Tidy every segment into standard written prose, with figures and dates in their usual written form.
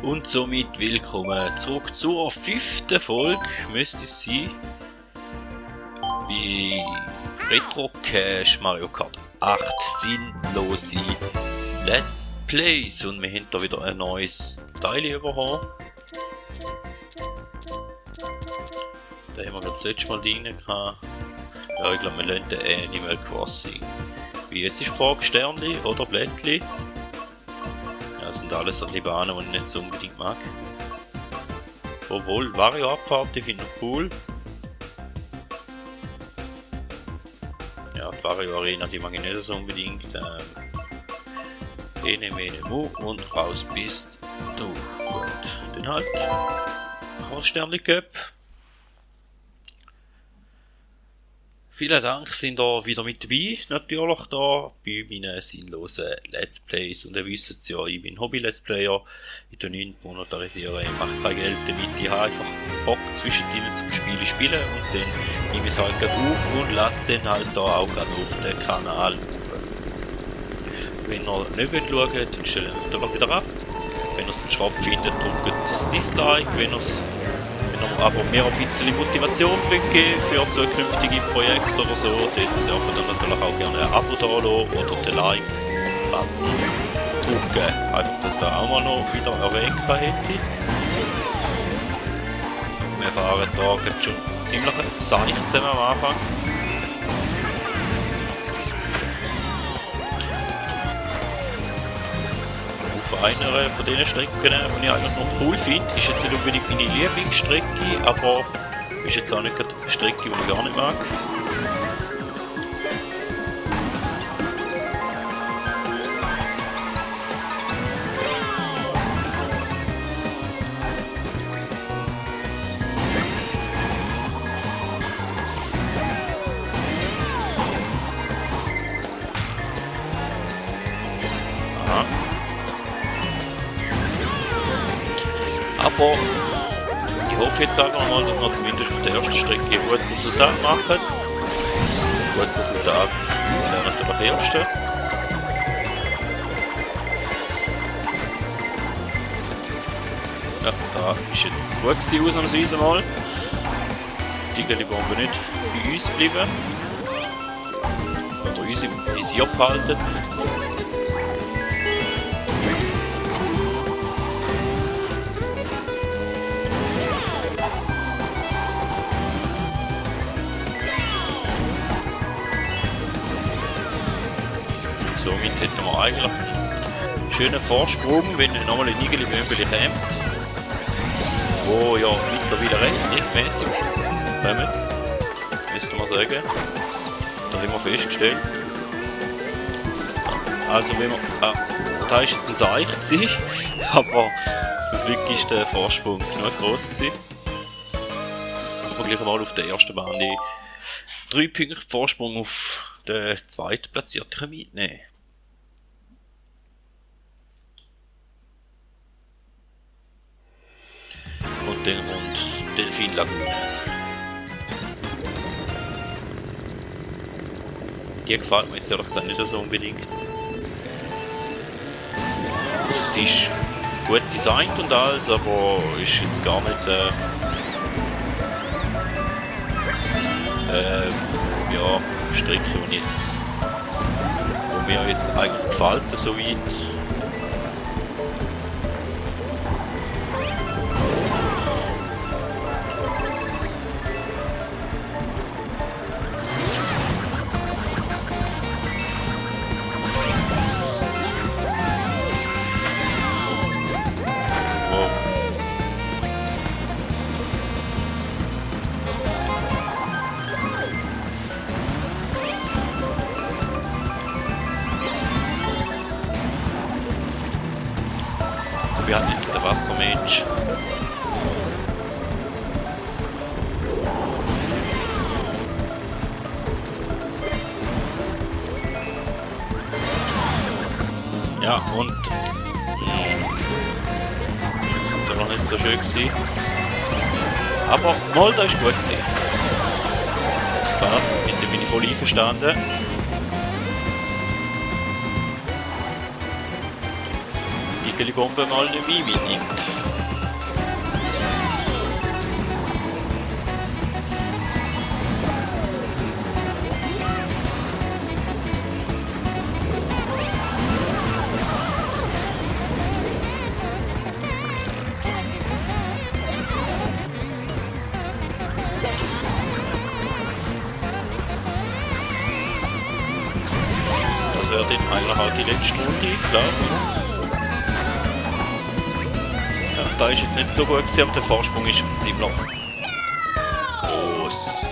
Und somit willkommen zurück zur 5. Folge, müsste es sein, bei Retro Cash Mario Kart 8 sinnlose Let's Plays. Und wir haben da wieder ein neues Teil überhauen. Da haben wir das letzte Mal drin gehabt. Ja, ich glaube, wir lernen den Animal Crossing. Wie jetzt ist die Frage, Sternli oder Blättli? Ja, das sind alles so Bahnen, die ich nicht so unbedingt mag. Obwohl, Wario-Abfahrt, die finde ich cool. Ja, die Wario-Arena, die mag ich nicht so unbedingt. Ene, mene, mu und raus bist du. Gut, dann halt. Sternli Cup. Vielen Dank, sind ihr wieder mit dabei, natürlich da bei meinen sinnlosen Let's Plays. Und ihr wisst es ja, ich bin Hobby-Let's Player, ich tue nicht monetarisieren, ich mache kein Geld damit, ich habe einfach Bock zwischendrin zum Spielen und dann nehme ich es halt gerade auf und lade es dann halt da auch gerade auf den Kanal auf. Wenn ihr nicht schauen wollt, dann stellt ihr natürlich wieder ab. Wenn ihr es einen Schrott findet, drückt das Dislike, wenn ihr aber mir ein bisschen Motivation geben für zukünftige Projekte oder so, dann dürft ihr natürlich auch gerne ein Abo da lassen oder den Like-Button drücken. Einfach, dass da auch mal noch wieder erwähnt hätte. Wir fahren da schon ziemlich seicht zusammen am Anfang. Einer von diesen Strecken, die ich eigentlich noch cool finde, ist jetzt nicht unbedingt meine Lieblingsstrecke, aber ist jetzt auch nicht eine Strecke, die ich gar nicht mag. Aber ich hoffe jetzt einfach mal, dass wir zumindest auf der ersten Strecke ein gutes Resultat machen. Ein gutes Resultat wäre natürlich der erste. Ja, da ist jetzt gut gewesen, ausnahmsweise mal. Die Bombe nicht bei uns bleiben. Oder uns im Visier behalten. Somit hätten wir eigentlich einen schönen Vorsprung, wenn nochmal ein Nigeli-Möbeli kommt, wo ja mittlerweile recht mäßig kommen, müsste man sagen. Da haben wir festgestellt. Also wenn wir, da war jetzt ein Seich gewesen, aber zum Glück ist der Vorsprung genug groß gewesen, dass wir gleich mal auf der ersten Bahn die 3 Punkte Vorsprung auf den zweitplatzierten mitnehmen. Und den rund Delfin Lagune. Die gefällt mir jetzt ehrlich gesagt nicht so unbedingt. Also sie ist gut designt und alles, aber ist jetzt gar nicht ja, Strecke, die mir jetzt eigentlich gefällt, so weit. Wir hatten jetzt den Wassermensch. Ja, und jetzt sind wir noch nicht so schön gewesen. Aber Molda ist gut gewesen. Das passt, mit dem bin ich voll einverstanden. Die Bombe mal nicht mitnimmt. die letzte Runde, klar. Ja, da ist jetzt nicht so gut gewesen, aber der Vorsprung ist ziemlich groß.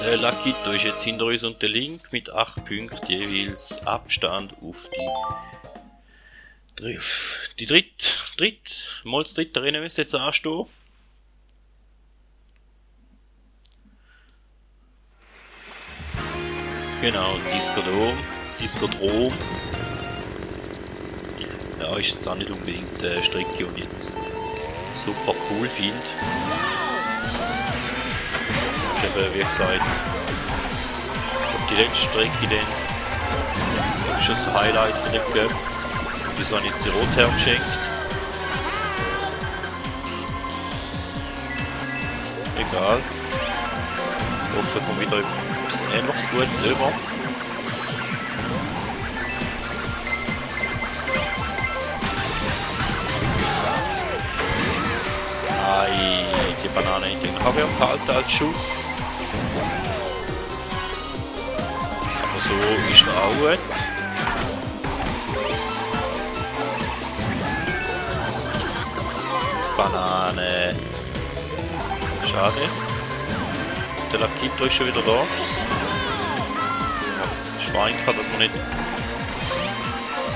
Der Lakito ist jetzt hinter uns und der Link mit 8 Punkten jeweils Abstand auf die dritte Rennen müsste jetzt anstehen. Genau, Diskodrom. Ja, ist jetzt auch nicht unbedingt eine Strecke, die ich jetzt super cool finde. Ist eben, wie gesagt, die letzte Strecke dann. Das ist schon das Highlight von dem Cup. Das habe ich jetzt die Rotherr geschenkt. Egal. Ich hoffe, ich komme wieder etwas Ähnliches Gutes über. Nein, die Banane habe ich behalten als Schutz. Aber so ist er auch gut. Banane. Schade. Der Lakito ist schon wieder da. Ich war einfach, dass wir nicht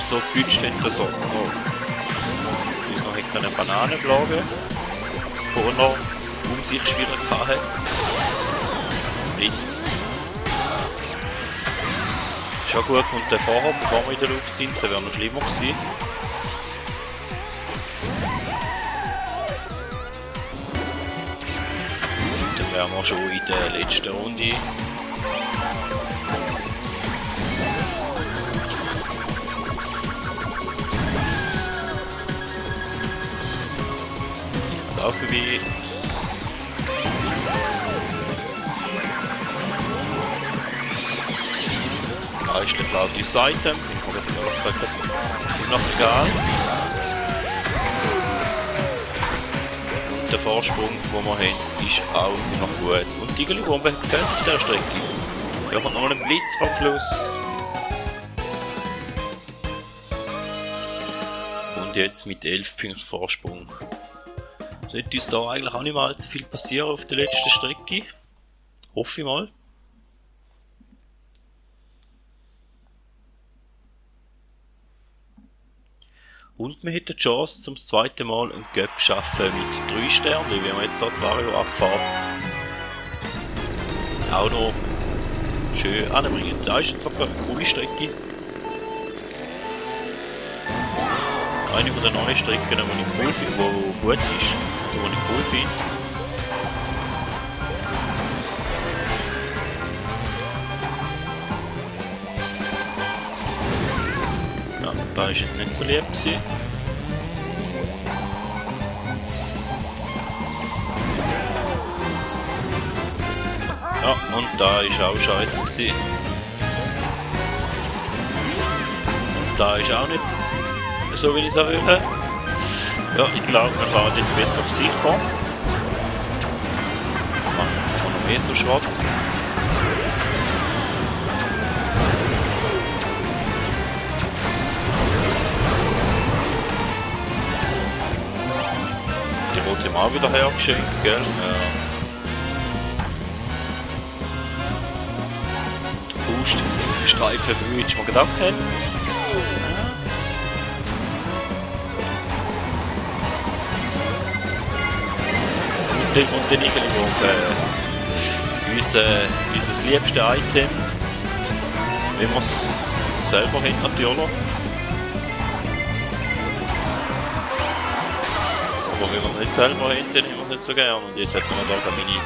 so gewünscht hätten, dass er noch eine Banane bleiben, wo er noch sich Schwierigkeiten hat. Blitz. Schon gut, und der Fahrer, bevor wir in der Luft sind, das wäre noch schlimmer gewesen. Dann wären wir schon in der letzten Runde. Jetzt auch vorbei. Da ist der blaue Seite. Oder ich habe gesagt, das ist noch egal. Und der Vorsprung, den wir haben, ist auch noch gut. Und die Igeli-Bombe gefällt auf dieser Strecke. Wir haben noch einen Blitz vom Schluss. Und jetzt mit 11 Punkten Vorsprung. Sollte uns da eigentlich auch nicht mal allzu viel passieren auf der letzten Strecke. Hoffe ich mal. Und wir hätten die Chance, zum zweiten Mal einen Cup zu schaffen mit 3 Sternen, wenn wir jetzt dort Vario abfahren. Auch noch schön anbringen. Da ist jetzt wirklich eine coole Strecke. Eine von den neuen Strecken, die ich cool finde, die gut ist, die ich cool finde. Ja, da ist jetzt nicht so lieb gewesen. Ja, und da ist auch scheiße gewesen. Und da ist auch nicht so, wie ich es will. Ja, ich glaube, wir fahren jetzt besser auf sicher. Ich kann noch mehr so Schrott. Die rote mal wieder hergeschenkt, gell? Ja. Der Boost-Streifen, wie ich schon gedacht hätte. Und den Igeli-Bombe. Unser liebstes Item. Wenn wir es selber haben, natürlich. Aber wenn wir es nicht selber haben, dann haben wir es nicht so gerne. Und jetzt hat man da meine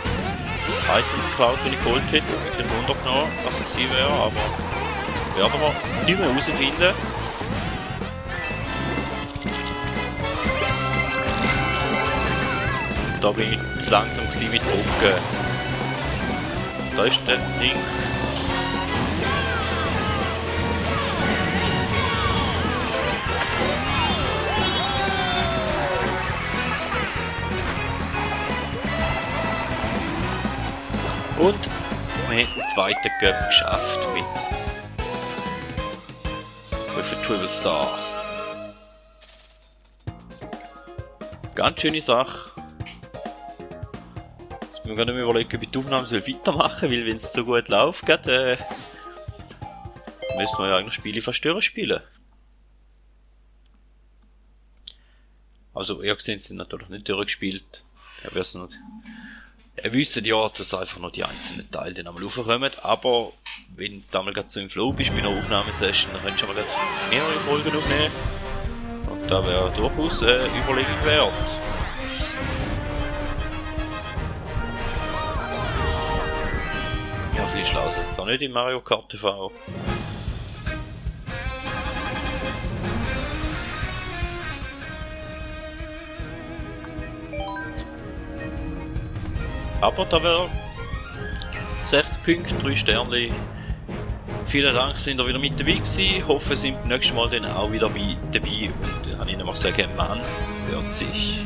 Items geklaut, die ich geholt hätte. Ich hätte Wunder genommen, was es gewesen wäre, aber werden wir nicht mehr herausfinden. Da bin ich zu langsam mit Drucken. Da ist der Ding. Und wir haben den zweiten Cup geschafft mit with a Triple Star. Ganz schöne Sache. Jetzt müssen wir gerade überlegen, ob ich die Aufnahme weitermachen soll, weil wenn es so gut läuft, müsste man ja eigentlich Spiele verstören spielen. Also, ihr gesehen, sind natürlich nicht durchgespielt. Ihr wisst ja, dass einfach nur die einzelnen Teile dann einmal raufkommen, aber wenn du einmal gerade so im Flow bist bei einer Aufnahmesession, dann könntest du mal mehrere Folgen aufnehmen. Und da wäre durchaus eine Überlegung wert. Ja, viel schlau ist jetzt auch nicht in Mario Kart TV. Aber da wäre 60 Punkte, 3 Sterne. Vielen Dank, sind ihr wieder mit dabei gewesen. Hoffe, sind beim nächsten Mal dann auch wieder dabei. Und dann kann ich noch mal sagen, man hört sich.